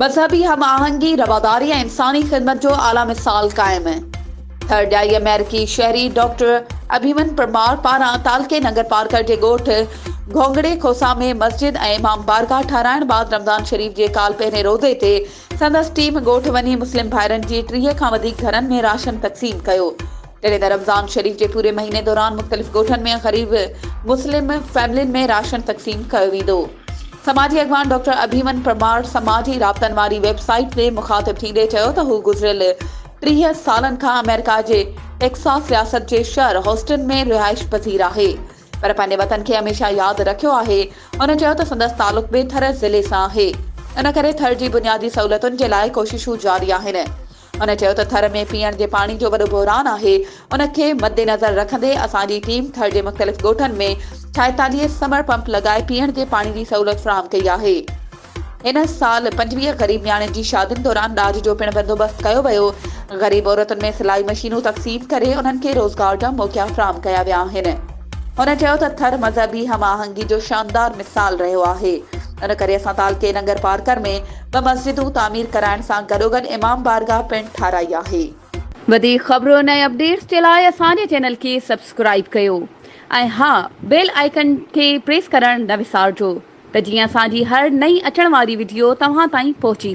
مذهبي هم آهنگي، رواداري ۽ انساني خدمت جو اعليٰ مثال قائم. ٿر ڄائي آمريڪي شهري ڊاڪٽر اڀيمن پرمار پاران تعلقي ننگرپارڪر جي ڳوٺ گهونگڙي کوسا ۾ مسجد ۽ امام بارگاهه ٺهرائڻ بعد رمضان شريف جي ڪالهه پهرين روزي تي سندس ٽيم ڳوٺ وڃي مسلم ڀائرن جي 30 کان وڌيڪ گهرن ۾ راشن تقسيم ڪيو. جڏهن ته رمضان شريف جي پوري مهيني دوران مختلف ڳوٺن ۾ غريب مسلم فيملين ۾ راشن تقسيم ڪيو ويندو. سماجي اڳواڻ ڊاڪٽر اڀيمن پرمار سماجي رابطن واري ويب سائيٽ تي مخاطب ٿيندي چيو ته هو گذريل 30 سالن کان آمريڪا جي ٽيڪساس رياست جي شهر هوسٽن ۾ رهائش پذير آهي. پر پنهنجي وطن کي هميشه ياد رکيو آهي. هن چيو ته سندس تعلق به ٿر ضلعي سان آهي ان ڪري ٿر جي بنيادي سهولتن جي لاء ڪوششون جاري آهن. هن چيو ته ٿر ۾ پيئڻ جي پاڻي جو وڏو بحران آهي ان کي مدنظر رکندي اسان جي ٽيم ٿر جي مختلف ڳوٺن ۾ 46 سمر پمپ لڳائي پيئڻ جي پاڻي جي سهولت فراهم ڪئي آهي. هن سال 25 غريب نياڻين جي شادين دوران ڏاج جو پڻ بندوبست ڪيو ويو. غريب عورتن ۾ سلائي مشينون تقسيم ڪري انهن کي روزگار جا موقعا فراهم ڪيا ويا آهن. هن چيو ته ٿر مذهبي هم آهنگي جو شاندار مثال رهيو آهي ان ڪري اسان تعلقي ننگر پارڪر ۾ ٻه مسجدون تعمير ڪرائڻ سان گڏوگڏ امام بارگاهه پڻ ٺاهرائي آهي. وڌيڪ خبرن ۽ اپڊيٽس جي لاء اسان جي چينل کي سبسڪرائيب ڪيو ۽ ها بيل آئيڪن کي پريس ڪرڻ نه وسارجو. ته جيئن اسان جي هر نئين اچڻ واري وڊيو توهان تائين پهچي.